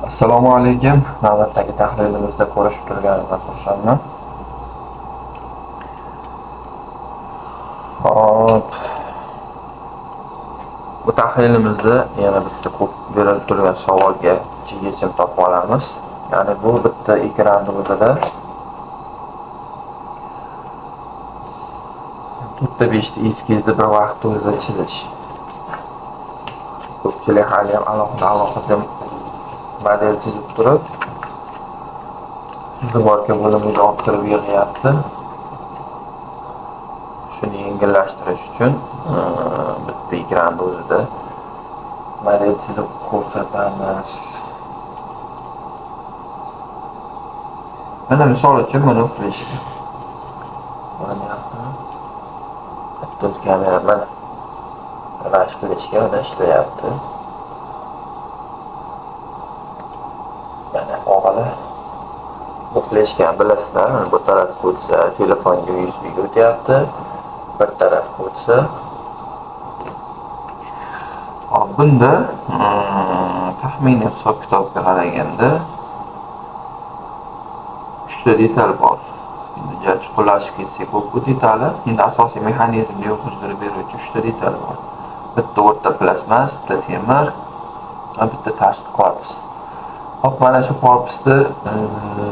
Assalomu alaykum. Navbatdagi tahlilimizda ko'rishib turganimdan xursandman. Hop. Bu tahlilimizda yana bitta ko'p berilib turgan savolga yechim topa olamiz. Ya'ni bu bitta ekranni o'zida to'rtta beshta eskizni bir vaqtda o'zida chizish. Ko'pchilik hali ham alohida alohida model chizib turib сборка bo'limiga olib kirib yig'yapti. Shuni yengillashtirish uchun bitta ekranni o'zida model chizib ko'rsatamiz. Mana misol uchun buni fleshka. Ko'rinyaptimi? Bitta kamera mana. Mana shu fleshka mana ishlayapti. Mana og'ili. Bu fleshkani bilasizlar, mana bu tarafga o'tsa telefonga USB ga o'tyapti. Bir tarafga o'tsa. Hop, bunda taxminiy hisob-kitobga qaraganda 3 ta detal bor. Endi ja chuqurlashib ketsak, bu detali endi asosiy mexanizmni yo'qizdirib beruvchi 3 ta detal bor. Bitta o'rta plastmas, bitta temir va bitta tashqi korpus. Hop, mana shu korpusni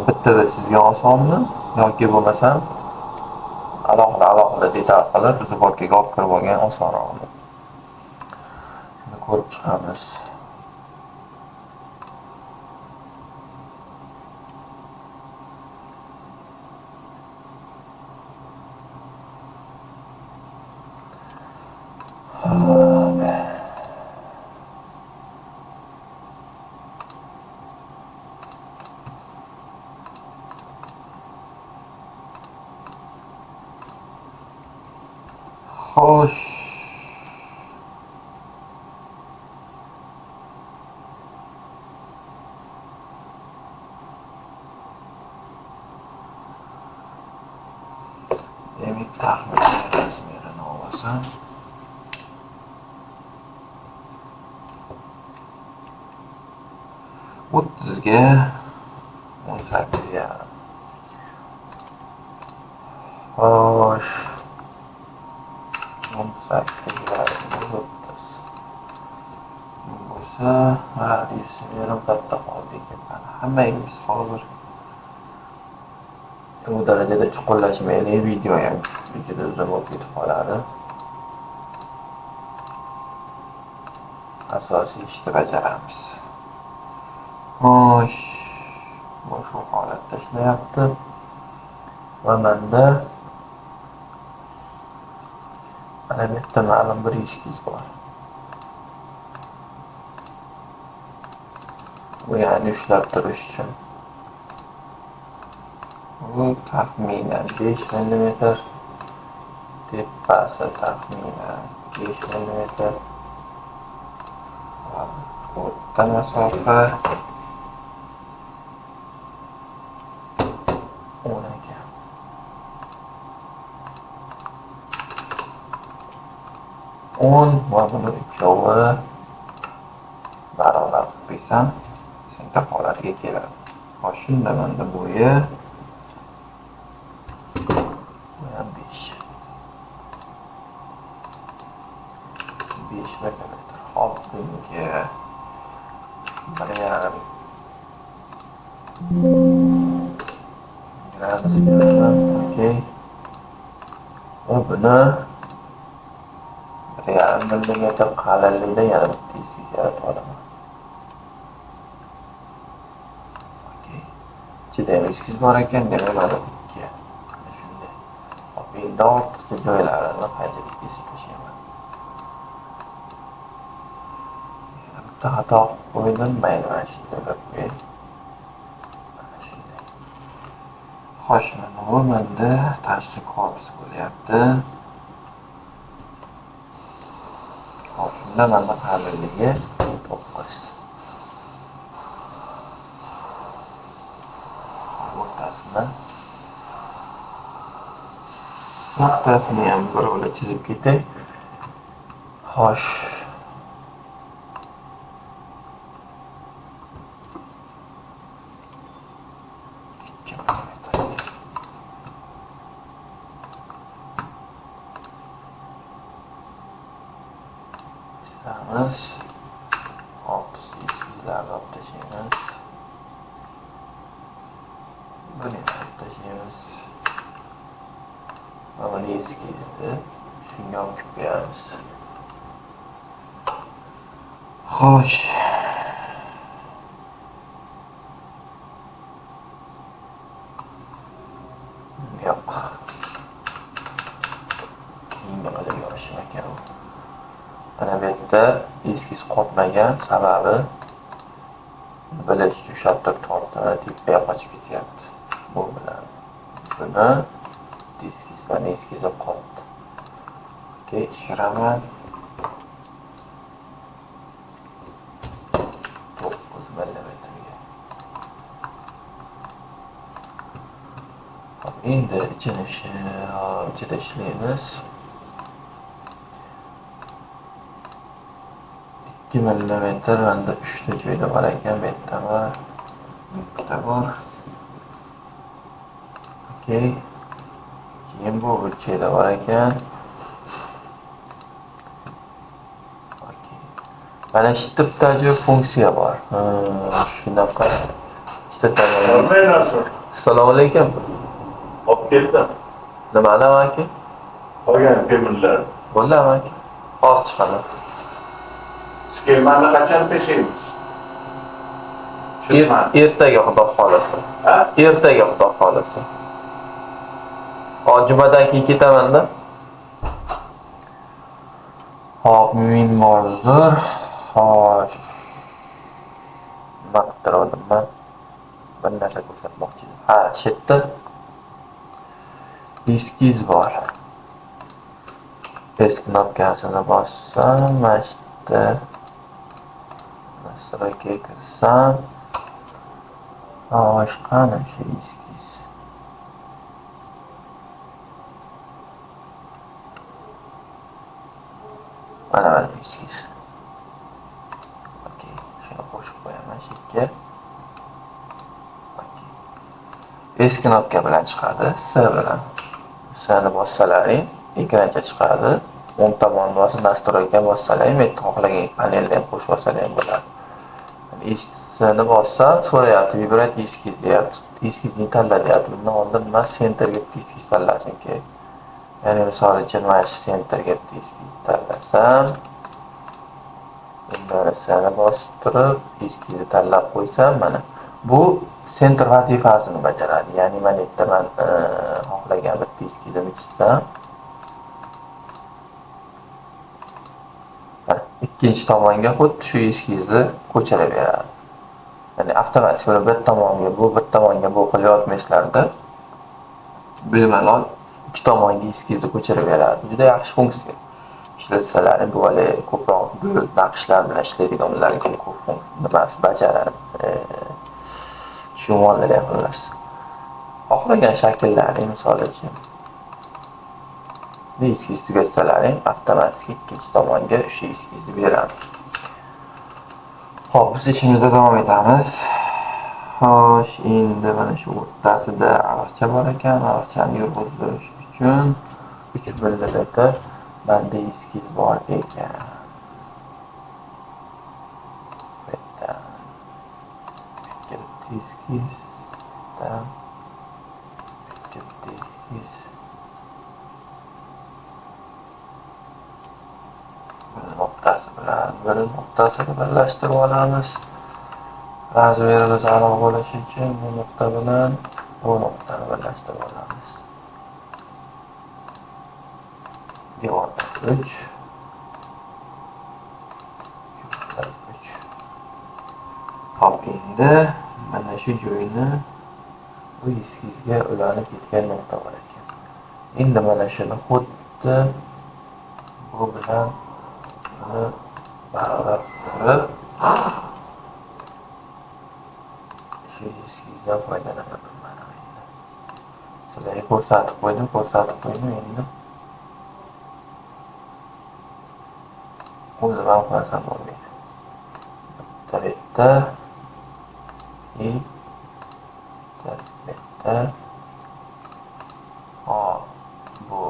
bittada chizgan osonmi yoki bo'lmasam alohida alohida detal qilib сборкаga olib kirib olgan osonroqmi? Shuni ko'rib chiqamiz. Xo'sh. Demak, taxminiy razmerini olsam. O'ttizga o'n sakkiz yarim. Xo'sh. 18,5 o'ttiz. Bo'lsa, radiusi katta qoldi ekan. Mana hammamiz hozir bu darajada chuqurlashmaylik, video ham juda uzun bo'lib ketib qoladi. Asosiy ishni bajaramiz. Xo'sh, bu shu holatda ishlayapti. Va menda mana bu yerda ma'lum bir eskiz bor. Bu ya'ni ushlab turish uchun. Bu taxminan 5 mm, tepasi taxminan 5 mm. O'rta masofa 10 ekan. 10 va buni ikkovi barobar qilib qo'ysam, senta holatiga keladi. Xo'sh, shunda menda bo'yi 5. 5 mm. Hop, bunga 1,5 gradus beraman. Okey. Va buni 1,5 mm qalinlikda yana bitta eskiz yaratib olaman. Okey. Ichida ham eskiz bor ekan, demak mana 2. Mana shunday. Hop, endi ortiqcha joylarini qaytadan kesib tashlayman. Yana bitta xato qo'ydim, mayli mana shunday qilib qo'yay. Mana shunday. Xo'sh, mana bu menda tashqi korpus bo'lyapti. Hop, shunda menda qalinligi 9. O'rtasini ham bir ola chizib ketay. Xo'sh. qo'yamiz. Hop, eskizlarni olib tashlaymiz. Buni olib tashlaymiz. Va buni eskizni shunga olib kelib qo'yamiz. Xo'sh. Yo'q. Keyingi qilib yorishim ekan u. Mana bu yerda eskiz qotmagan, sababi bilish ushlab turib tortsam tepaga qochib ketyapti. Bu bilan buni eskiz va eskizi qotdi. Okey, tushiraman. 9 millimetrga. Hop, endi ichini ichida ishlaymiz. 2 millimetr menda 3 ta joyda bor ekan, bu yerda bor, bitta bor. Okey. Keyin bu burchakda bor ekan. Okey. Mana shu bitta ajoyib funksiya bor. Shunaqa ikkita tomonga. Assalomu alaykum. Olib keldim. Nimani amaki? Qolgan temirlar. Bo'ldi amaki. Hozir chiqaman. Sxemani qachon tashlaymiz? Ertaga xudo xolasa. Ertaga xudo xolasa. Hozir jumadan keyin ketaman-da. Hop, minmor zo'r. Xo'sh. Nima qilib turgandim man? Bir narsa ko'rsatmoqchi edim. Ha, shu yerda eskiz bor. S knopkasini bossam, mana shu yerda настройка kirsam, xo'sh, qani shu eskiz? Mana eskiz. Okey, shuni qo'shib qo'yaman shu yerga. Okey. S knopka bilan chiqadi, S bilan. S ni bossalaring, ekrancha chiqadi. O'ng tomonni bosib, настройка bossalaring, bu yerda xohlagan panelni ham qo'shib olsalar ham bo'ladi. S ni bossam, so'rayapti, vibrat eskiz deyapti. Eskizni tanla deyapti. Bundan oldin nima sentrga bitta eskiz tanlashim kerak. Ya'ni misol uchun mana shu sentrga bitta eskiz tanlasam, endi S ni bosib turib, eskizni tanlab qo'ysam, mana bu sentr vazifasini bajaradi. Ya'ni mana bu yerda men xohlagan bitta eskizimni chizsam, ikkinchi tomonga xuddi shu eskizni ko'chirib beradi. Ya'ni avtomatik buni bir tomonga bu, bir tomonga bu qilyapmaysizlarda, bemalol ikki tomonga eskizni ko'chirib beradi. Juda yaxshi funksiya. Ishlatsalaring bu hali ko'proq gul naqshlar bilan ishlaydiganlarga ko'p nimasi bajaradi. Tushunib oldilar xullas. Xohlagan shakllarni misol uchun eskiz tugatsalaring avtomatik ikkinchi tomonga o'sha eskizni beradi. Xo'p, biz ishimizda davom etamiz. Xo'sh, endi mana shu o'rtasida ariqcha bor ekan. Ariqchani yurg'izdirish uchun 3 millimetr menda eskiz bor ekan. Bu yerdan bitta eskiz, bitta eskiz. Bir nuqtasi bilan bir nuqtasini birlashtirib olamiz. Razmerimiz aniq bo'lishi uchun bu nuqta bilan bu nuqtani birlashtirib olamiz. Devorda 3, 3. Hop, endi mana shu joyni bu eskizga ulanib ketgan nuqta bor ekan. Endi mana shuni xuddi bu bilan buni barobar qilib shu eskizdan foydalanaman mana endi. Sizlarga ko'rsatib qo'ydim, endi o'zim ham qilsam bo'lmaydi. Bitta bitta i bitta. Hop, bu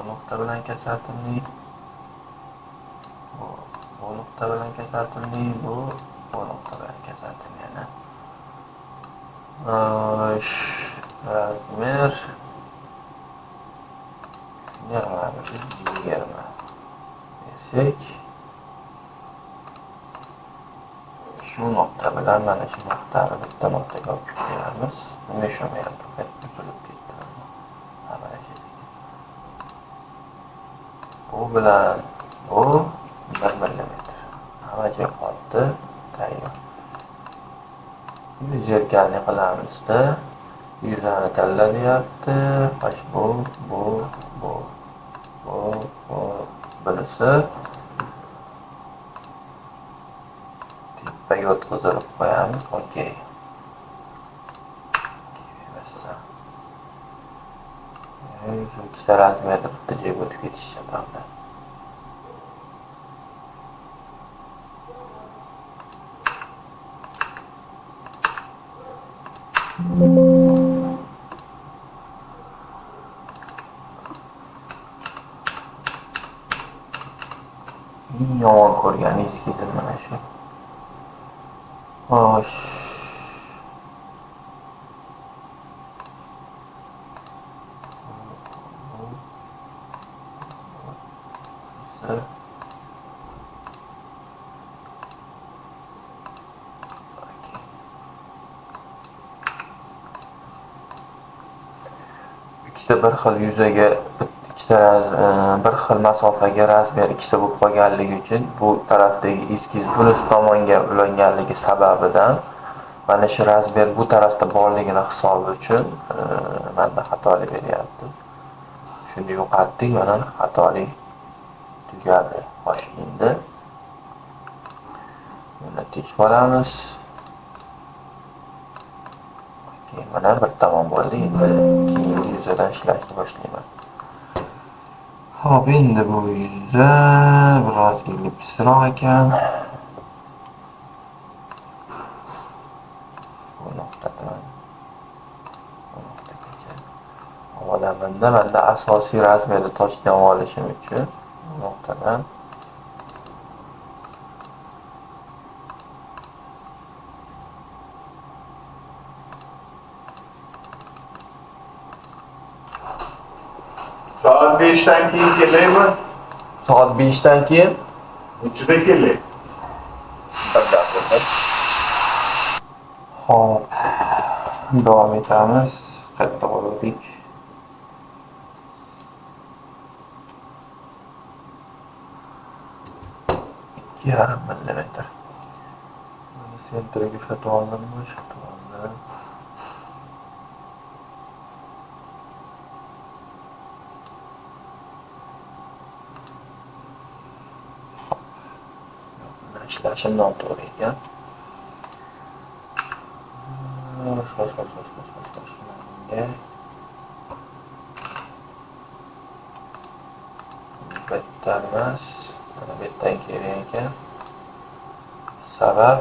nuqta bilan kasatimli. Bu Bu nuqta bilan kasatildi, bu nuqta bilan kasatildi yana. Razmer 20 desak, shu nuqta bilan mana shu nuqtani bitta nuqtaga olib kelamiz. Nima ishonmayapti, uzilib ketdi. Mana shu. Bu bilan bu 1 millimetr. Hamma joy qotdi, tayyor. Endi zerkalni qilamizda yuzani tanla deyapti. Xo'sh, bu bunisi tepaga o'tkazib qo'yamiz. Okey. Shu ikkita razmerda bitta joyga o'tib ketishi chatoqda. Yomon ko'rgan eskizim mana shu. Xo'sh. Ikkita bir xil yuzaga, ikkita bir xil masofaga razmer ikkita bo'lib qolganligi uchun bu tarafdagi eskiz bunisi tomonga ulanganligi sababidan mana shu razmer bu tarafda borligini hisobi uchun menda xatolik beryapti. Shuni yo'qotdik, mana xatolik tugadi. Xo'sh, endi buni tekshirib olamiz. Mana bir tomon bo'ldi. Endi keyingi yuzadan ishlashni boshlayman. Xo'p, endi bu yuza biroz ellipsroq ekan. Bu nuqtadan bu nuqtagacha olamanda menda asosiy razmerni tochgan olishim uchun bu nuqtadan Soat 5'ten keyin kelaymi? Soat 5'ten keyin? Nechida kelay? Xo'p, davom etamiz. Qayerda qoldik? 2,5 millimetr. Buni sentriga ushatib oldimmi? Ushatib oldim. İshlashim noto'g'ri ekan. Xo'sh. Bitta emas, mana bu yerdan kerak ekan. Sabab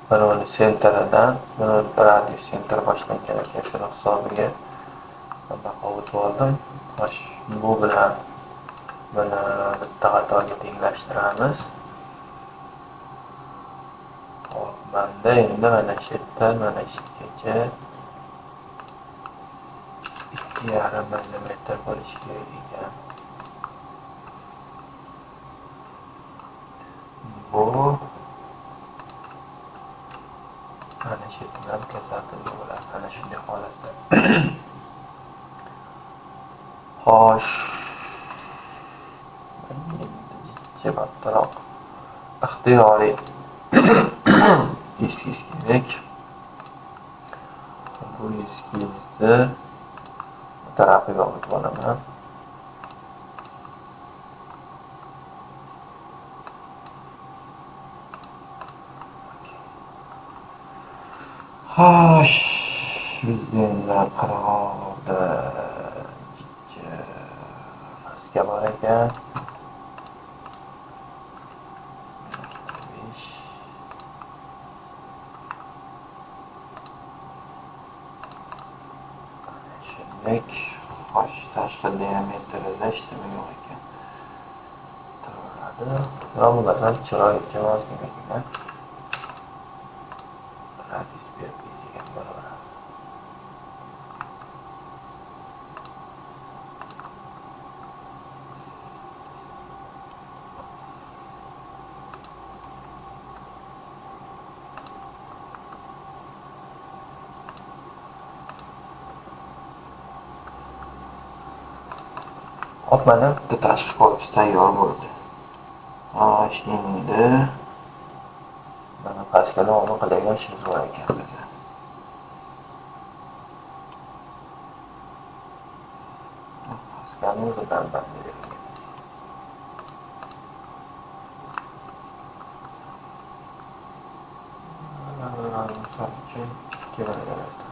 mana uni sentridan, mana radius sentr boshlangan ekan, shuni hisobiga bunaqa o'tib oldim. Xo'sh, bu bilan buni bitta qatorga tenglashtiramiz. Menda endi mana shu yerdan mana shu yergacha 2,5 millimetr bo'lishi kerak ekan. Bu mana shu yerdan kasatilgan bo'ladi, mana shunday holatda. Xo'sh, endi jibatroq ixtiyoriy eskiz kerak. Bu eskizni bu tarafiga olib olaman. Xo'sh, bizda endi qirg'oqda pastga bor ekan. 5 Shunday. Xo'sh, tashqi diametrida hech nima yo'q ekan. Turaveradi. Bunlar chiroyli ozginagina radius berib ketsak ham bo'laveradi. Hop, mana bitta tashqi korpus tayyor bo'ldi. Endi mana pastga nima qiladigan ishimiz bor ekan bizda. Paskalni o'zidan berilgan. Misol uchun 2 millimetr.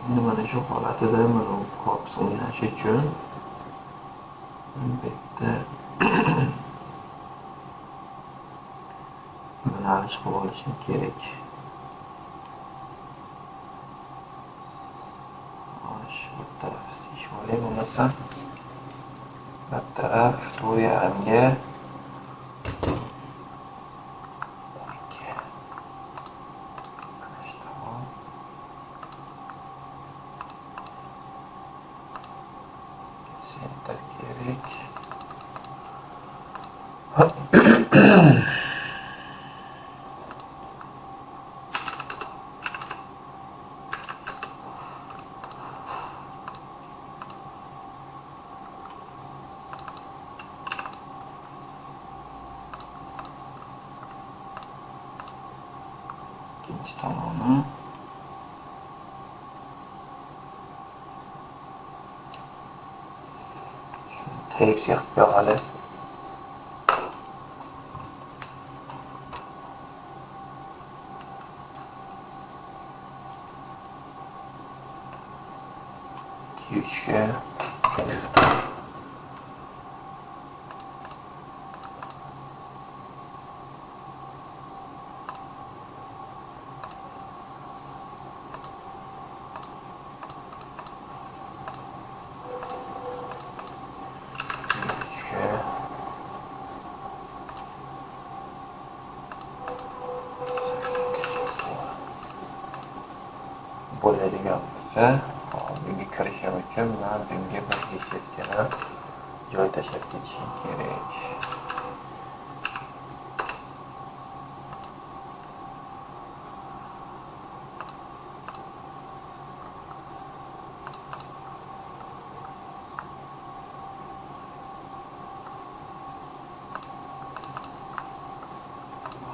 Endi mana shu holatida mana bu korpus o'ynashi uchun bu yerda yo'nalish qilib olishim kerak. Shu bir taraf teshib olay bo'lmasa, bir taraf 4.5ga 12. Mana shu tomon. Center kerak. İkinci tomoni. Tepsi qilib qo'yali. 3'e bo'ladigan bo'lsa, bunga kirishim uchun men bunga bir chetgina joy tashlab ketishim kerak.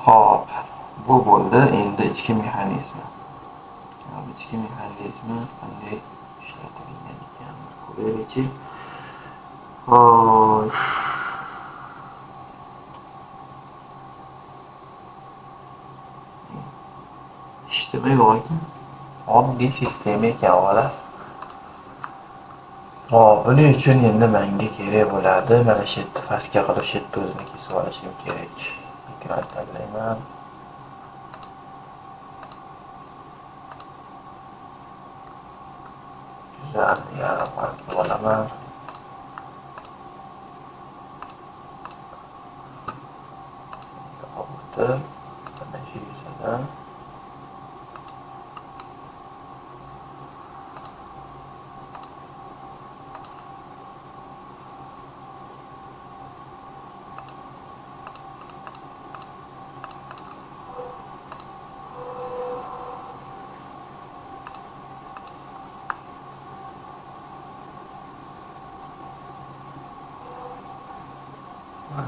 Xo'p, bu bo'ldi. Endi ichki mexanizmi. İchki mexanizmi qanday ishlatilgan ekan ko'raylikchi. Xo'sh. Ishlama yo'q ekan. Oddiy sistema ekan o'g'lar. Xo'p, buning uchun endi menga kerak bo'ladi. Mana shu yerda pastga qilib shu yerda o'zini kesib olishim kerak. Ekran tanlayman. Yarim qilib olaman. O'tib mana shu yuzadan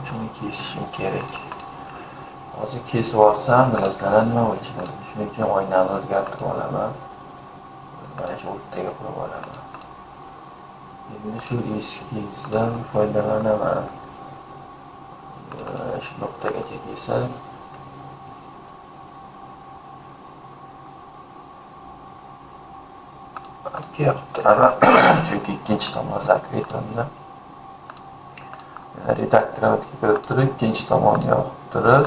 shuni kesishim kerak. Hozir kesib olsam, bilasizlar nima bo'lishi mumkin. Shuning uchun oynani o'zgartirib olaman. Mana shu o'rtaga qo'yib olaman. Endi shu eskizdan foydalanaman. Shu nuqtagacha kesib qilib turaman. Chunki ikkinchi tomon zakret unda. Redaktorga kirib turib, ikkinchi tomonni yoqib turib,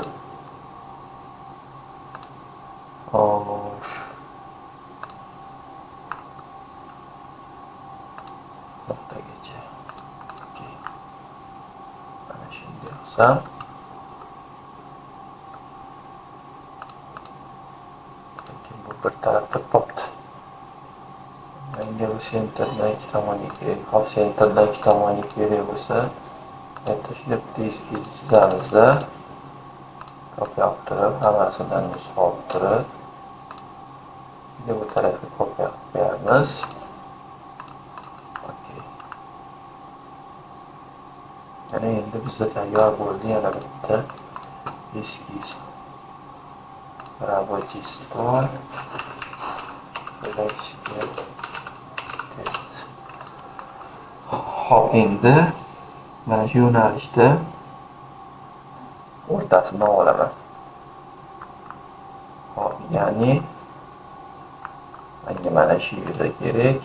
Nuqtagacha. Okey. Mana shunday qilsam lekin bu bir tarafda popdi. Menga bu sentrdan ikki tomonga kerak. Hop, sentrdan ikki tomonga kerak bo'lsa, bitta shunday bitta eskiz chizamizda. Kopiya olib turib, hammasidan nusxa olib turib, endi bu tarafga kopiya qilib qo'yamiz. Okey. Mana endi bizda tayyor bo'ldi yana bitta eskiz. Рабочий стол. Test. Xo'p, endi mana shu yo'nalishda o'rtasini olaman. Xo'p, ya'ni menga mana shu yuza kerak.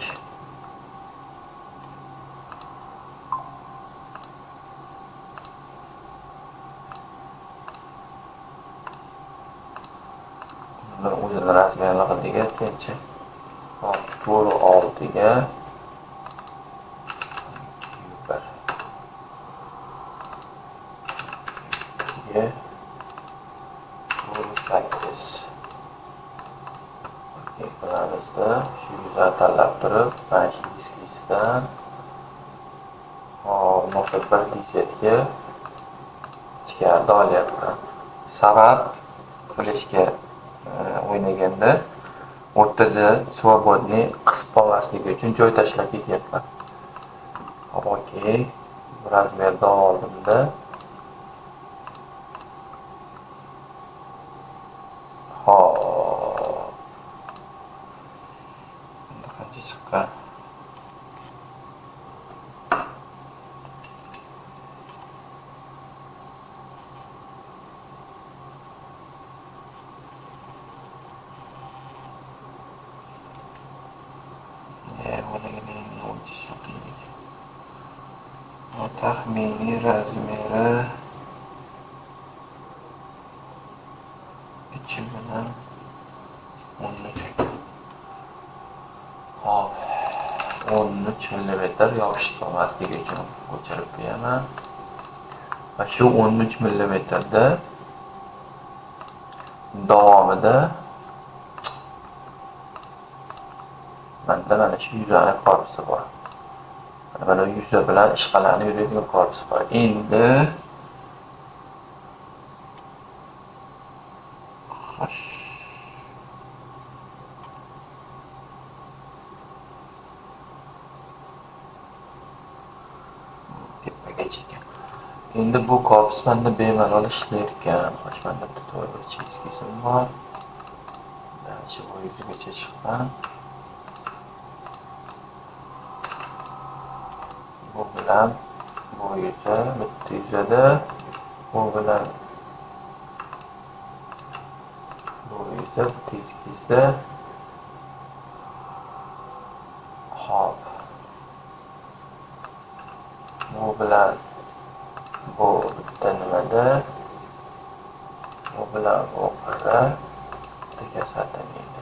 Buni o'zini razmerlig'iga aytgancha. Hop, to'g'ri oldiga bir ikkiga to'g'ri sakkiz. Okey qilamizda shu yuzani tanlab turib, mana shu eskizdan hop, nuqta bir desetga ichkarida olyapman. Sabab fleshga o'ynaganda o'rtada svobodniy qisib qolmasligi uchun joy tashlab ketyapman. Hop, okey. Bu razmerda oldimda. Hop. Endi qancha chiqqan? Taxminiy razmeri ichi bilan 13. Hop, 13 millimetr yopishib qolmasligi uchun o'chirib qo'yaman. Va shu 13 millimetrda davomida menda mana shu yuzani korpusi bor. Mana yuza bilan ishqalanib yuradigan korpus bor. Endi xo'sh. Tepagacha ekan. Endi bu korpus menda bemalol ishlar ekan. Xo'sh, menda bitta to'g'ri eskizim bor. Shu bu yuzigacha chiqqan. Bu bilan bu yuza bitta yuzada, bu bilan bu yuza bitta eskizda. Xo'p. Bu bilan bu bitta nimada, bu bilan bu qirra bitta kasallanadi.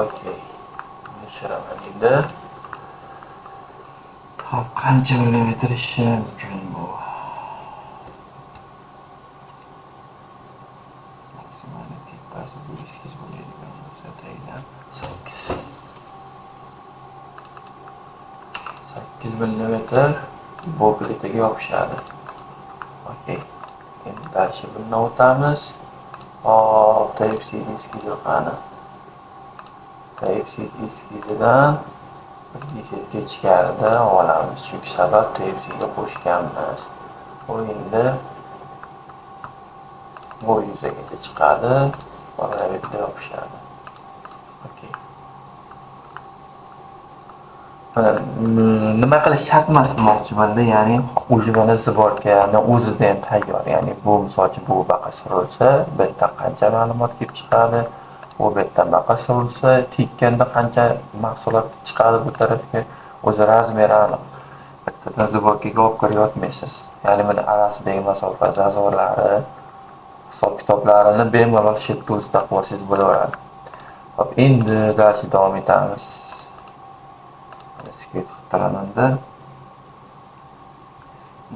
Okey. O'chiraman endi. Hop, qancha millimetr ishi mumkin bu? Maksimal tepasi bu eskiz bo'ladigan bo'lsa, tagidan 8. 8 millimetr bu plitaga yopishadi. Okey. Endi dальше bundan o'tamiz. Hop, Type C eskizi qani? Type C eskizidan bir ichkarida olamiz, chunki sabab Type C ga qo'shganmiz. Bu endi bu yuzagacha chiqadi va mana bu yerda yopishadi. Okey. Mana nima qilish shart emas demoqchimanda, ya'ni o'zi mana sborkani o'zida ham tayyor. Ya'ni bu misol uchun bu baqa surilsa, bu yerdan qancha ma'lumot kelib chiqadi, bu yerdan baqa surilsa, tekkanda qancha mahsulot chiqadi bu tarafga, o'zi razmeri aniq. Bittadan sborkaga olib kirib yotmaysiz. Ya'ni mana orasidagi masofa, zazorlari, hisob kitoblarini bemalol shu yerda o'zida qilib olsangiz bo'laveradi. Hop, endi darsga davom etamiz. Sketch qilib turamanda.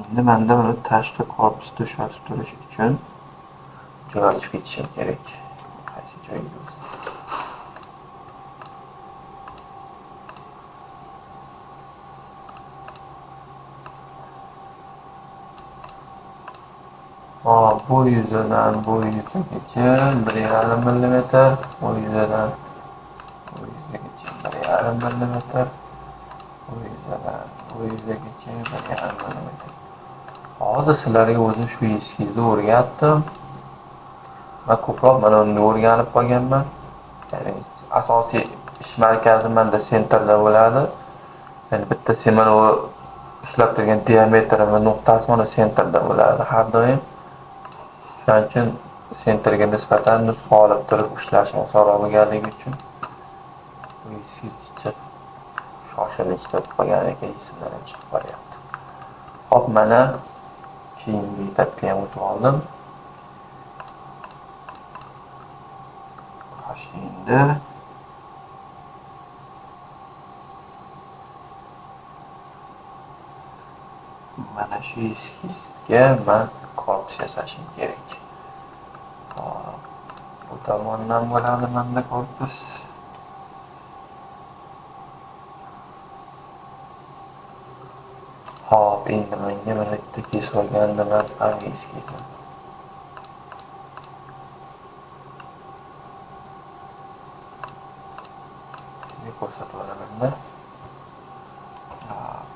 Endi menda buni tashqi korpus to'shatib turish uchun joy ochib ketishim kerak. Qaysi joyga bo'lsa. Hop, bu yuzadan bu yuzagacha 1,5 millimetr, bu yuzadan bu yuzagacha 1,5 millimetr, bu yuzadan bu yuzagacha 1,5 millimetr. Hozir sizlarga o'zim shu eskizni o'rgatdim. Men ko'proq mana uni o'rganib qolganman. Ya'ni asosiy ish markazi menda sentrda bo'ladi. Ya'ni bitta mana u ushlab turgan diametri va nuqtasi mana sentrda bo'ladi har doim. Shuning uchun sentrga nisbatan nusxa olib turib ishlashim osonroq bo'lganligi uchun bu eskizcha shoshilinch deb qolgan ekan, esimdan ham chiqib qolyapti. Hop, mana keyingi etapga ham o'tib oldim. Xo'sh, endi mana shu eskizga men korpus yasashim kerak. Hop, bu tomondan bo'ladi menda korpus. Hop, endi menga mana bitta kesib olganda men qanday eskizim? Endi ko'rsatib olamanda. Hop.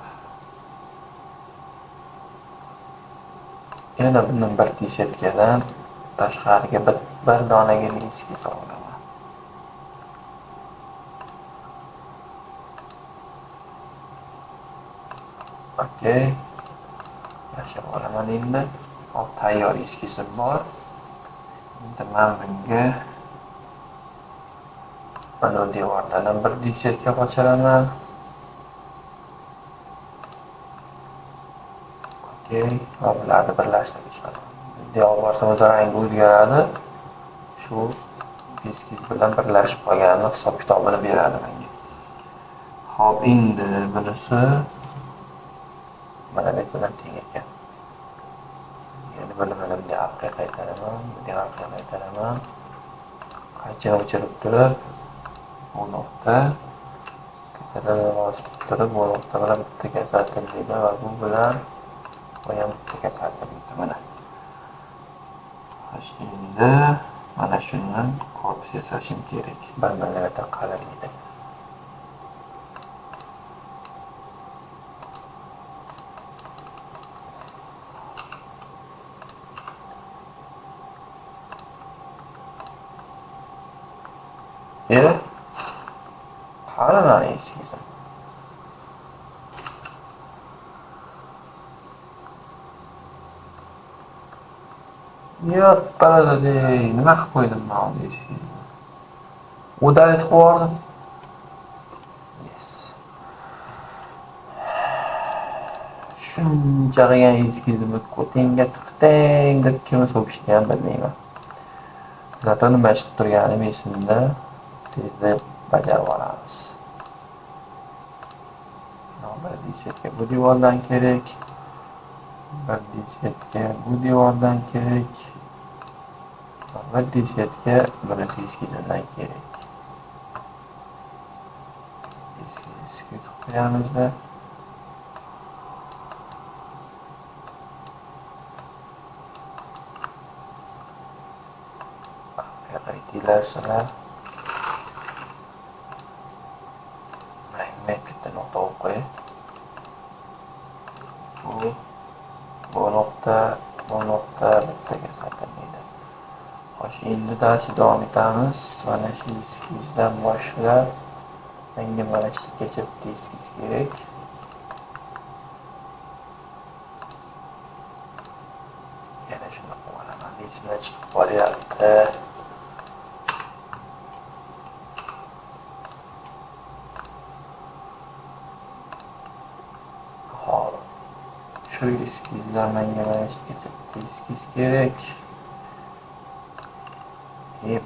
Yana bundan bir desetkadan tashqariga bir donagina eskiz olaman. Okey. Yashab olaman endi. Hop, tayyor eskizim bor. Endi men bunga mana bu devordan ham bir desetka qochiraman. Okey, va bularni birlashtirib chiqaman. Bunday olib borsam o'zi rangi o'zgaradi. Shu eskiz bilan birlashib qolganini hisob kitobini beradi menga. Hop, endi bunisi mana bu bilan teng ekan. Ya'ni buni mana bunday orqaga qaytaraman, bunday orqaga qaytaraman. Qaychini o'chirib turib, bu nuqta kattadan bosib turib, bu nuqta bilan bitta kasaltirmaydi va bu bilan bu ham bitta kasaltirmaydi mana. Xo'sh, endi mana shundan korpus yasashim kerak. 1 millimetr qalinlikda. Qani mani eskizim? Yo'q, parada-dey, nima qilib qo'ydim men hozir eskizni? Udalit qilib yubordim. Yes. Shuncha qilgan eskizimni ko'tingga tiqding deb kimni so'kishni ham bilmayman. Zato nima ish qilib turganim esimda. Tezda bajarib olamiz. Bir desetka bu devordan kerak. Bir desetka bu devordan kerak. Bir desetka bunisi eskizimdan kerak. Eskizni qilib qo'yamizda. Qaytinglar sizlar. Bitta nuqta qo'yib qo'yay. Bu nuqta, bu nuqta bittaga kasaltirmaydi. Xo'sh, endi darsga davom etamiz. Mana shu eskizdan boshlab menga mana shu yergacha bitta eskiz kerak. Yana shuni qo'yib olaman. Esimdan chiqib qolyapti. Hop. Shu eskizdan menga mana shu yergacha bitta eskiz kerak.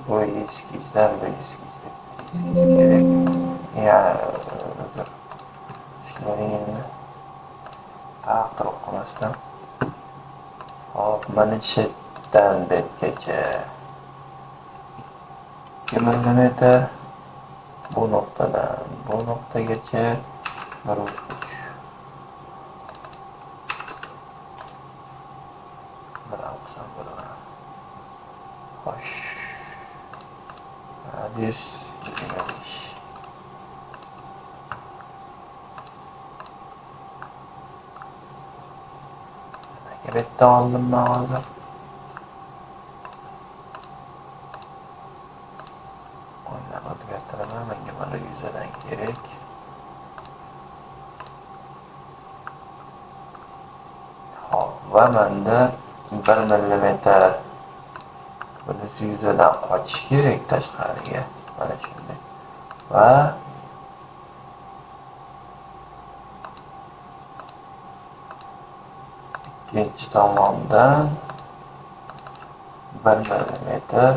Bu eskizdan bu eskiz. Eskiz kerak. Ya, uzr. Ishlaringni taqdirib qolmasdan. Hop, mana chetdan betgacha 2 millimetr, bu nuqtadan bu nuqtagacha 1.3. Bir olsam bo'ladi. Xo'sh. Radius 25. Nimaga bitta oldim man hozir? O'yindan o'zgartiraman, menga mana yuzadan kerak. Xo'p, va menda 1 millimetr bunisi yuzadan qochish kerak tashqariga. Mana shunday. Va ikkinchi tomondan 1 millimetr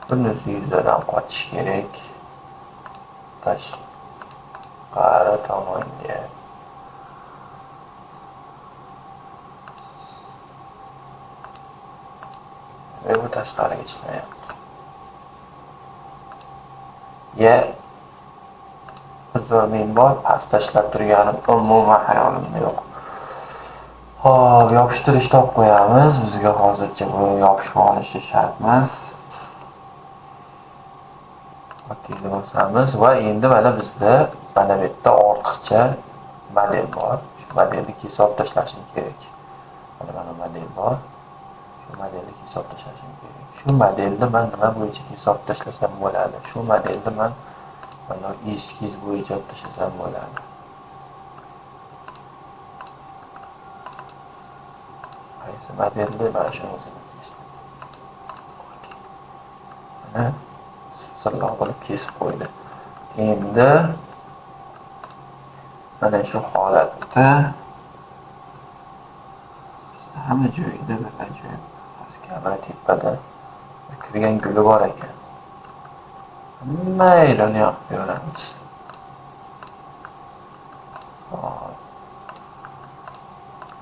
bunisi yuzadan qochish kerak tashqari tomonga. Ve bu tashqariga chiqmayapti. Ya uzr, men bor past tashlab turganim umuman hayolimda yo'q. Xo'p, yopishtirish topib qo'yamiz. Bizga hozircha bu yopishib olishi shart emas. Okeyni bosamiz va endi mana bizda mana bu yerda ortiqcha model bor. Shu modelni kesib olib tashlashim kerak. Mana model bor. Shu modelni kesib olib tashlashim kerak. Shu modelni men nima bo'yicha kesib olib tashlasam bo'ladi? Shu modelni men mana eskiz bo'yicha olib tashlasam bo'ladi. Qaysi modelni mana shuni o'zini kesdim. Mana sirloq qilib kesib qo'ydi. Endi mana shu holatda bizda hamma joyida bir ajoyib mana tepada kirgan guli bor ekan. Mayli, uni yoqib ko'ramiz. Hop.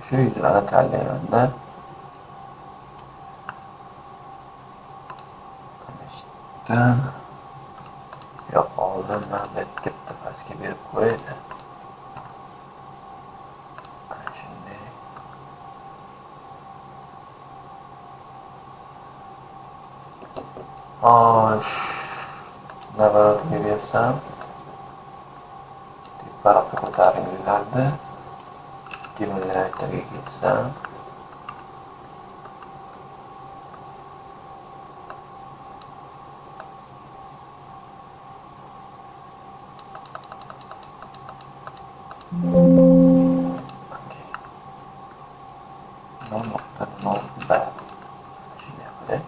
Shu yuzlarni tanlaymanda. Mana shu yerdan yo'q, oldin mana bu yerga bitta pastga berib qo'yaydi. Mana shunday. Xo'sh, navarotga bersam teparoqqa ko'tariladi. 2 millimetrga ketsam okey. 0.05. Shunday qilib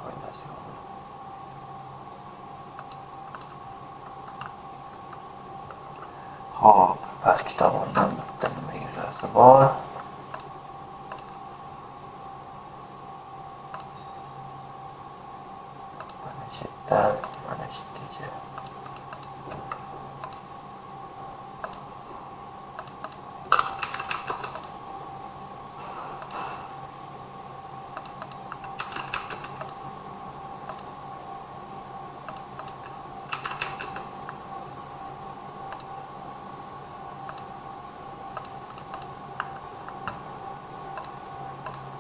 foydasi yo'q. Xo'p, pastki tomondan bitta nima yuzasi bor. Mana shu yerdan mana shu yergacha.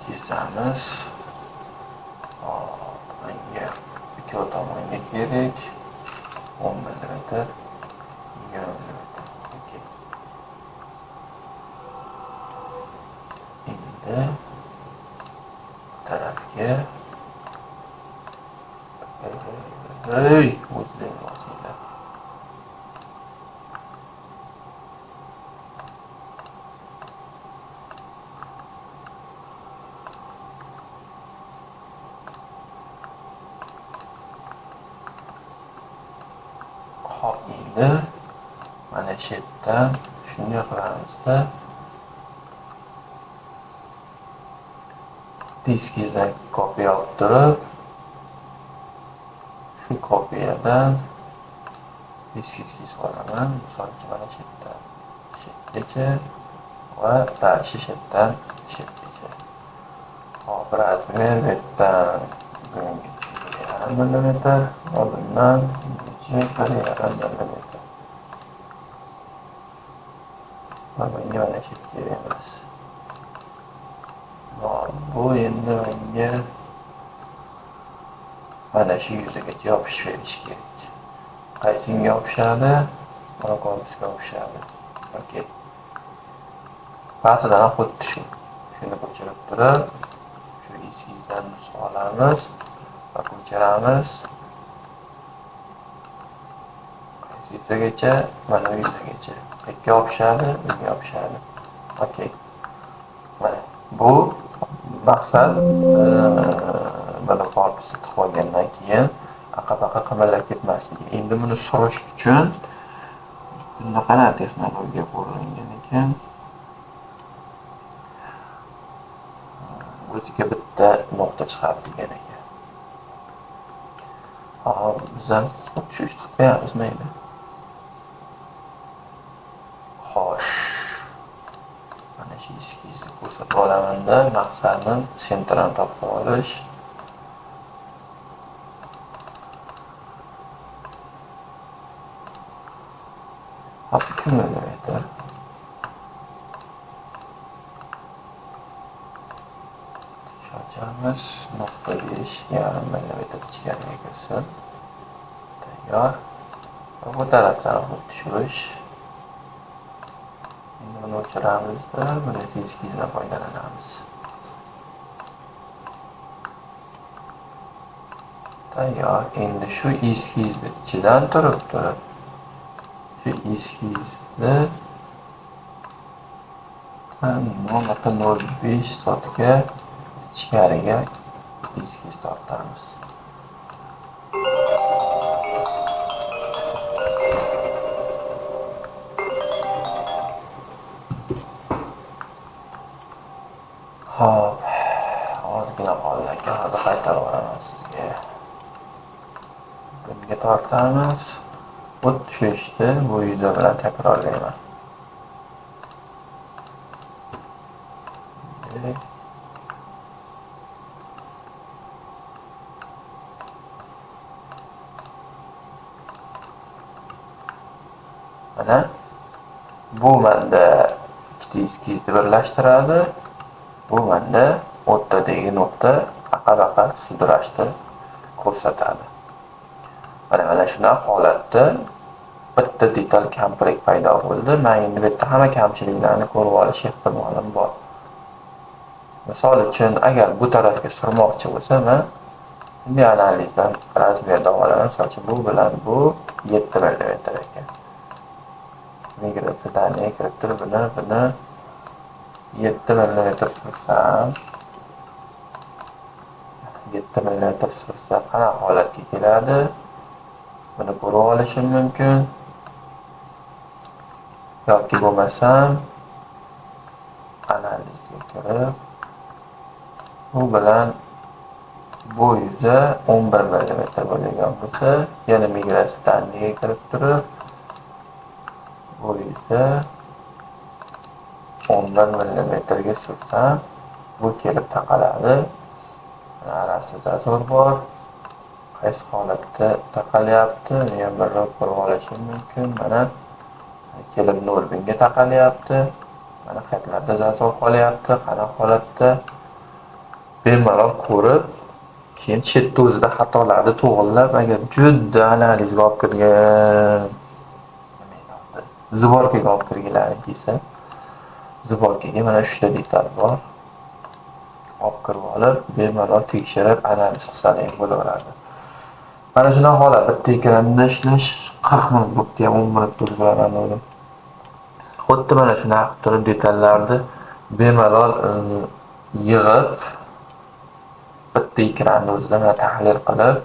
Kesamiz. Hop, menga ikki tomonga kerak. 10 millimetr, 20 millimetr. Okey. Endi tarafga ey, o'zing bosinglar. Hop, endi mana shu yerdan shunday qilamizda. Diskizdan kopiya olib turib, Shu kopiyadan eskiz kesib olaman. Misol uchun mana shu yerdan shu yergacha va dальше shu yerdan shu yergacha. Hop, razmer bu yerdan 1,5 millimetr va bundan 1,5 millimetr. Va bunga mana shu kerak emas. Bu endi menga mana shu yuzagacha yopishib berish kerak. Qaysinga yopishadi? Mana korpusga yopishadi. Okey. Ba'zidan ham xuddi shu. Shuni ko'chirib turib, shu eskizdan nusxa olamiz va ko'chiramiz. Qaysi yuzagacha? Mana bu yuzagacha. Qayerga yopishadi? Bunga yopishadi. Okey. Mana bu maqsad mana korpusni tiqib olgandan keyin aqa-baqa qimillab ketmasligi. Endi buni surish uchun bunda qanaqa texnologiya qo'llangan ekan? O'ziga bitta nuqta chiqarib degan ekan. Hop, biz ham xuddi shu ishni qilib qo'yamiz mayli. Xo'sh. Mana shu eskizni ko'rsatib olamanda maqsadim sentrini topib olish. Hop, 2 millimetr. Ochamiz, 0.5 millimetr ichkariga kirsin. Tayyor. Va bu tarafdan xuddi shu ish. Endi buni o'chiramizda, buni eskizdan foydalanamiz. Tayyor. Endi shu eskizni ichidan turib shu eskizni 0.05 soatga ichkariga eskiz tortamiz. Xo'p, ozgina qoldi aka, hozir qaytarib yuboraman sizga. Bunga tortamiz. Xuddi shu ishni bu yuza bilan takrorlayman. Mana bu menda ikkita eskizni birlashtiradi. Bu menda o'rtadagi nuqta aqa-baqa sudrashni ko'rsatadi. Mana shunaqa holatda bitta detal komplekt paydo bo'ldi. Men endi bu yerda hamma kamchiliklarni ko'rib olish ehtimolim bor. Misol uchun, agar bu tarafga surmoqchi bo'lsam, men bunday analizdan razmerda olaman. Misol uchun, bu bilan bu 7 millimetr ekan. Migratsiya kirib turib, buni 7 millimetr sursam, 7 millimetr sursa qanaqa holatga keladi? Buni ko'rib olishim mumkin. Yoki bo'lmasam analizga kirib, bu bilan bu yuza 11 millimetr bo'lgan bo'lsa, yana migratsiya tanliga kirib turib, bu yuza 11 millimetrga sursam, bu kelib taqaladi. Arasida zazor bor. Qaysi holatda taqalyapti? Uni ham birroq ko'rib olishim mumkin. Mana kelib 0 bunga taqalyapti. Mana qayerlarda zazor qolyapti, qanaqa holatda bemalol ko'rib, keyin chetda o'zida xatolarni to'g'rilab, agar juda analizga olib kirgan, zborkaga olib kirgilaring kelsa, zborkaga mana 3ta detal bor. Olib kirib olib, bemalol tekshirib, analiz qilsangiz bo'laveradi. Mana shunaqa holat, bitta ekranda ishlash 40 minut bo'pti, ham 10 minut to'g'rilaman dedim. Xuddi mana shunaqa qilib turib detallarni bemalol yig'ib, bitta ekranni o'zida mana tahlil qilib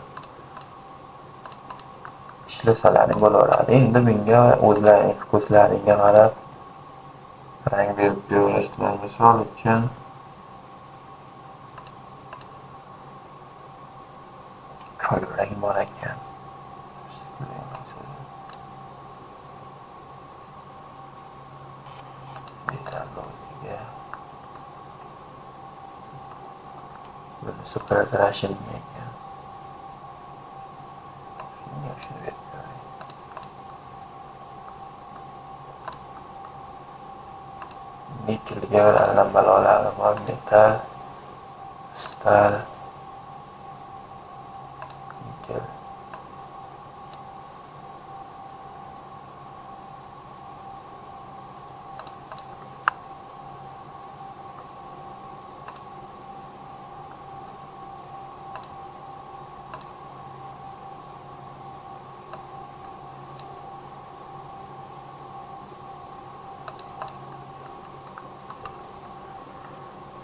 ishlasalaring bo'laveradi. Endi bunga o'zlaring ko'zlaringga qarab rang berib beraverasizlar. Misol uchun kulrang bor ekan. Bunisi прозрачный ekan. Shunga shuni berib ko'ray. Nikelga bir allam-balolari bor. Metal, stal, nikel.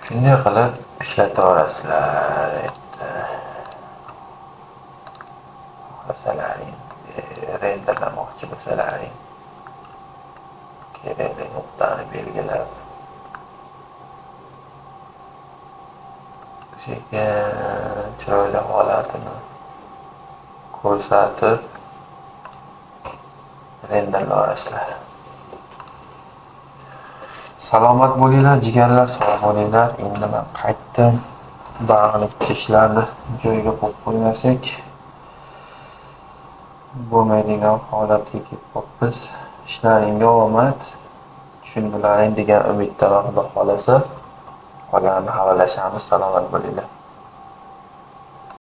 Shunday qilib ishlataverasizlar. Xohlasalaring, renderlamoqchi bo'lsalaring, kerakli nuqtani belgilab, sekin chiroyli holatini ko'rsatib renderlayverasizlar. Salomat bo'linglar, jigarlar, sog' bo'linglar. Endi men qaytdim. Bag'ini ishlarni joyiga qo'yib qo'ymasak bo'lmaydigan holatga kelib qolibmiz. Ishlaringga omad, tushundilaring degan umiddaman, Xudo xolasa. Qolganini xabarlashamiz. Salomat bo'linglar.